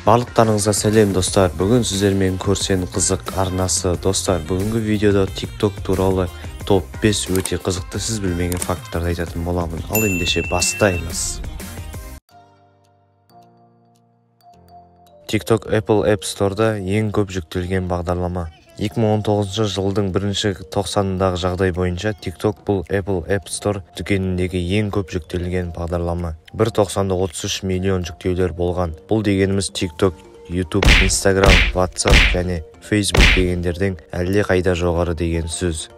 Барлықтарыңызға сәлем, достар. Бүгін сіздермен Көрсен қызық арнасы. Достар, бүгінгі видеода TikTok туралы топ 5 өте қызықты сіз білмеген факттарды айтатын боламын. Ал ендеше бастаймыз. TikTok Apple App Store'да ең көп жүктелген бағдарлама. 2019 жылдың бірінші тоқсанындағы жағдай бойынша TikTok бұл Apple App Store дүкеніндегі ең көп жүктелген бағдарлама. Бір тоқсанда 33 миллион жүктеулер болған. Бұл дегеніміз TikTok, YouTube, Instagram, WhatsApp және Facebook дегендерден әлде қайда жоғары деген сөз.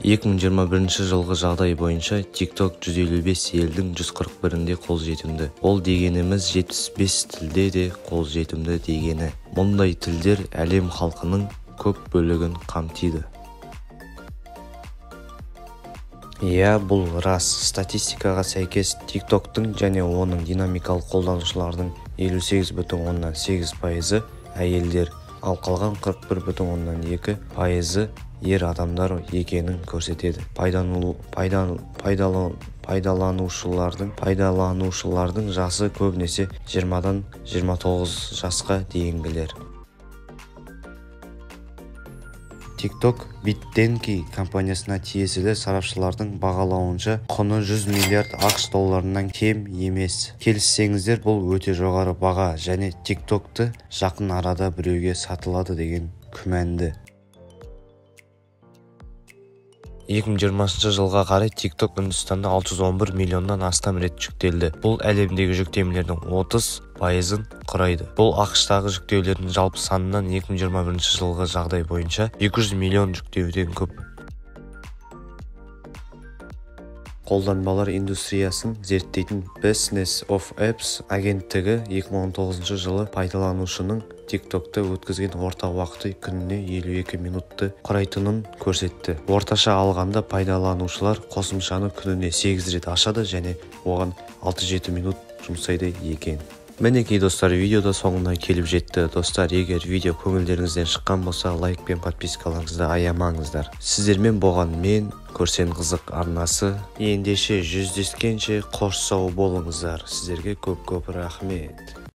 2021 жылғы жағдай бойынша TikTok 155 елдің 141-інде қолжетімді. Ол дегеніміз 75 тілде де қолжетімді дегені. Мұндай тілдер әлем халқының көп бөлігін қамтиды. Иә, бұл рас. Статистикаға сәйкес TikToктың және оның динамикалық қолданушыларының 58,8% әйелдер, ал қалған 41,2% ер адамдар екенін көрсетеді. Пайдаланушылардың жасы көбінесе 20-дан 29 жасқа дейінгілер. TikTok ByteDance компаниясына тиесілі, сарапшылардың бағалауынша құны 100 миллиард ақш долларынан кем емес. Келіссеңіздер, бұл өте жоғары баға және TikTokты жақын арада біреуге сатылады деген күмәнді. 2020 жылға қарай TikTok Үндістанда 611 миллионнан астам рет жүктелді. Бұл әлемдегі жүктемелердің 30%-ын құрайды. Бұл ақш-тағы жүктеулердің жалпы санынан 2021 жылғы жағдай бойынша 200 миллион жүктеуден көп. Қолданбалар индустриясын зерттейтін Business of Apps агенттігі 2019 жылы пайдаланушының TikTokта өткізген орта уақыты күніне 52 минутты құрайтынын көрсетті. Орташа алғанда пайдаланушылар қосымшаны күніне 8 рет ашады және оған 6-7 минут жұмсайды екен. Мінекей, достар, видеода соңына келіп жетті. Достар, егер видео көңілдеріңізден шыққан болса, лайк пен подпискаларыңызды аямаңыздар. Сіздермен болған мен, Көрсен қызық арнасы. Ендеше жүздескенше қош сау болыңыздар. Сіздерге көп-көп рахмет.